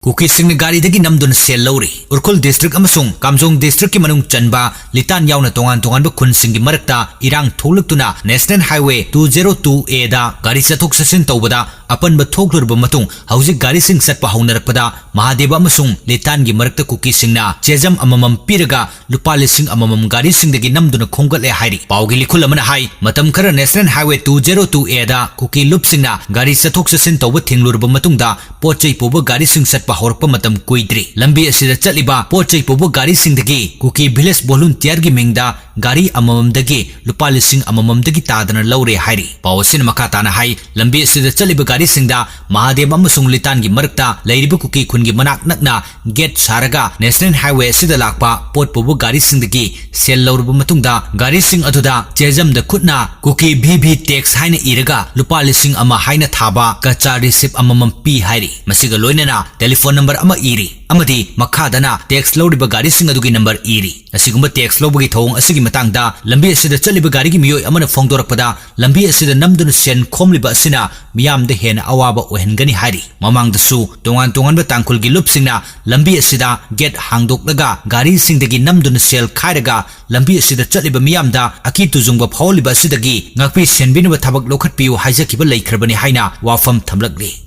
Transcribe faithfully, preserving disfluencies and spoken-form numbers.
ꯀꯨꯀꯤꯁꯤꯡꯅ ꯒꯥꯔꯤꯗꯒꯤ ꯅꯝꯗꯨꯅ ꯁꯦꯜ ꯂꯧꯔꯤ꯫ ꯎꯈ꯭ꯔꯨꯜ ꯗꯤꯁꯇ꯭ꯔꯤꯛ ꯑꯃꯁꯨꯡ ꯀꯥꯝꯖꯣꯡ ꯗꯤꯁꯇ꯭ꯔꯤꯛꯀꯤ ꯃꯅꯨꯡ ꯆꯟꯕ ꯂꯤꯇꯥꯟ ꯌꯥꯎꯅ ꯇꯣꯉꯥꯟ ꯇꯣꯉꯥꯟꯕ ꯈꯨꯟꯁꯤꯡꯒꯤ ꯃꯔꯛꯇ ꯏꯔꯥꯡ ꯊꯣꯛꯂꯛꯇꯨꯅ National Highway two zero two A ꯗ ꯒꯥꯔꯤ ꯆꯠꯊꯣꯛ ꯆꯠꯁꯤꯟ ꯇꯧꯕꯗ ꯑꯄꯟꯕ ꯊꯣꯛꯂꯨꯔꯕ ꯃꯇꯨꯡ ꯍꯧꯖꯤꯛ ꯒꯥꯔꯤꯁꯤꯡ ꯆꯠꯄ ꯍꯧꯅꯔꯛꯄꯗ ꯃꯍꯥꯗꯦꯕ ꯑꯃꯁꯨꯡ ꯂꯤꯇꯥꯟꯒꯤ ꯃꯔꯛꯇ ꯀꯨꯀꯤꯁꯤꯡꯅ ꯆꯦꯖꯝ ꯑꯃꯃꯝ ꯄꯤꯔꯒ ꯂꯨꯄꯥ ꯂꯤꯁꯤꯡ ꯑꯃꯃꯝ ꯒꯥꯔꯤꯁꯤꯡꯗꯒꯤ ꯅꯝꯗꯨꯅ ꯈꯣꯝꯒꯠꯂꯦ ꯍꯥꯏꯔꯤ꯫ ꯄꯥꯎꯒꯤ ꯂꯤꯈꯨꯜ ꯑꯃꯅ ꯍꯥꯏ, ꯃꯇꯝ ꯈꯔ National Highway two zero two A ꯗ ꯀꯨꯀꯤ ꯂꯨꯞꯁꯤꯡꯅ ꯒꯥꯔꯤ ꯆꯠꯊꯣꯛ ꯆꯠꯁꯤꯟ ꯇꯧꯕ ꯊꯤꯡꯂꯨꯔꯕ ꯃꯇꯨꯡꯗ ꯄꯣꯠ ꯆꯩ ꯄꯨꯕ ꯒꯥꯔꯤꯁꯤꯡ ꯆꯠꯄ ꯍꯧꯔꯛꯄ ꯃꯇꯝ ꯀꯨꯏꯗ꯭ꯔꯤ꯫ ꯂꯝꯕꯤ ꯑꯁꯤꯗ ꯆꯠꯂꯤꯕ ꯄꯣꯠ ꯆꯩ ꯄꯨꯕ ꯒꯥꯔꯤꯁꯤꯡꯗꯒꯤ ꯀꯨꯀꯤ village volunteer ꯒꯤ ꯃꯤꯡꯗ ꯒꯥꯔꯤ ꯑꯃꯃꯝꯗꯒꯤ ꯂꯨꯄꯥ ꯂꯤꯁꯤꯡ ꯑꯃꯃꯝꯗꯒꯤ ꯇꯥꯗꯅ ꯂꯧꯔꯦ ꯍꯥꯏꯔꯤ꯫ ꯄꯥꯎ ꯑꯁꯤꯅ ꯃꯈꯥ ꯇꯥꯅ ꯍꯥꯏ, ꯂꯝꯕꯤ ꯑꯁꯤꯗ ꯆꯠꯂꯤꯕ ꯒꯥꯔꯤꯁꯤꯡꯗ ꯃꯍꯥꯗꯦꯕ ꯑꯃꯁꯨꯡ ꯂꯤꯇꯥꯟꯒꯤ ꯃꯔꯛꯇ ꯂꯩꯔꯤꯕ ꯀꯨꯀꯤ ꯈꯨꯟꯒꯤ ꯃꯅꯥꯛ ꯅꯛꯅ gate ꯁꯥꯔꯒ National Highway ꯑꯁꯤꯗ ꯂꯥꯛꯄ ꯄꯣꯠ ꯄꯨꯕ ꯒꯥꯔꯤꯁꯤꯡꯗꯒꯤ ꯁꯦꯜ ꯂꯧꯔꯕ ꯃꯇꯨꯡꯗ ꯒꯥꯔꯤꯁꯤꯡ ꯑꯗꯨꯗ ꯆꯦꯖꯝꯗ ꯈꯨꯠꯅ ꯀꯨꯀꯤ V V tax ꯍꯥꯏꯅ ꯏꯔꯒ ꯂꯨꯄꯥ ꯂꯤꯁꯤꯡ ꯑꯃ ꯍꯥꯏꯅ ꯊꯥꯕ ꯀꯆꯥ receipt ꯑꯃꯃꯝ ꯄꯤ ꯍꯥꯏꯔꯤ꯫ ꯃꯁꯤꯒ ꯂꯣꯏꯅꯅ telephone number ꯑꯃ ꯏꯔꯤ ꯑꯃꯗꯤ ꯃꯈꯥꯗꯅ tax ꯂꯧꯔꯤꯕ ꯒꯥꯔꯤꯁꯤꯡ ꯑꯗꯨꯒꯤ number ꯏꯔꯤ꯫ ꯑꯁꯤꯒꯨꯝꯕ tax ꯂꯧꯕꯒꯤ ꯊꯧꯑꯣꯡ ꯑꯁꯤꯒꯤ ꯃꯇꯥꯡꯗ ꯂꯝꯕꯤ ꯑꯁꯤꯗ ꯆꯠꯂꯤꯕ ꯒꯥꯔꯤꯒꯤ ꯃꯤꯑꯣꯏ ꯑꯃꯅ ꯐꯣꯡꯗꯣꯔꯛꯄꯗ, ꯂꯝꯕꯤ ꯑꯁꯤꯗ ꯅꯝꯗꯨꯅ ꯁꯦꯟ ꯈꯣꯝꯂꯤꯕ ꯑꯁꯤꯅ ꯃꯤꯌꯥꯝꯗ ꯍꯦꯟꯅ ꯑꯋꯥꯕ ꯑꯣꯏꯍꯟꯒꯅꯤ ꯍꯥꯏꯔꯤ꯫ ꯃꯃꯥꯡꯗꯁꯨ ꯇꯣꯉꯥꯟ ꯇꯣꯉꯥꯟꯕ ꯇꯥꯡꯈꯨꯜꯒꯤ ꯂꯨꯞꯁꯤꯡꯅ ꯂꯝꯕꯤ ꯑꯁꯤꯗ gate ꯍꯥꯡꯗꯣꯛꯂꯒ ꯒꯥꯔꯤꯁꯤꯡꯗꯒꯤ ꯅꯝꯗꯨꯅ ꯁꯦꯜ ꯈꯥꯏꯔꯒ ꯂꯝꯕꯤ ꯑꯁꯤꯗ ꯆꯠꯂꯤꯕ ꯃꯤꯌꯥꯝꯗ ꯑꯀꯤ ꯇꯨꯖꯨꯡꯕ ꯐꯥꯎꯍꯜꯂꯤꯕ ꯑꯁꯤꯗꯒꯤ ꯉꯥꯛꯄꯤ ꯁꯦꯟꯕꯤꯅꯕ ꯊꯕꯛ ꯂꯧꯈꯠꯄꯤꯌꯨ ꯍꯥꯏꯖꯈꯤꯕ ꯂꯩꯈ꯭ꯔꯕꯅꯤ ꯍꯥꯏꯅ ꯋꯥꯐꯝ ꯊꯝꯂꯛꯂꯤ꯫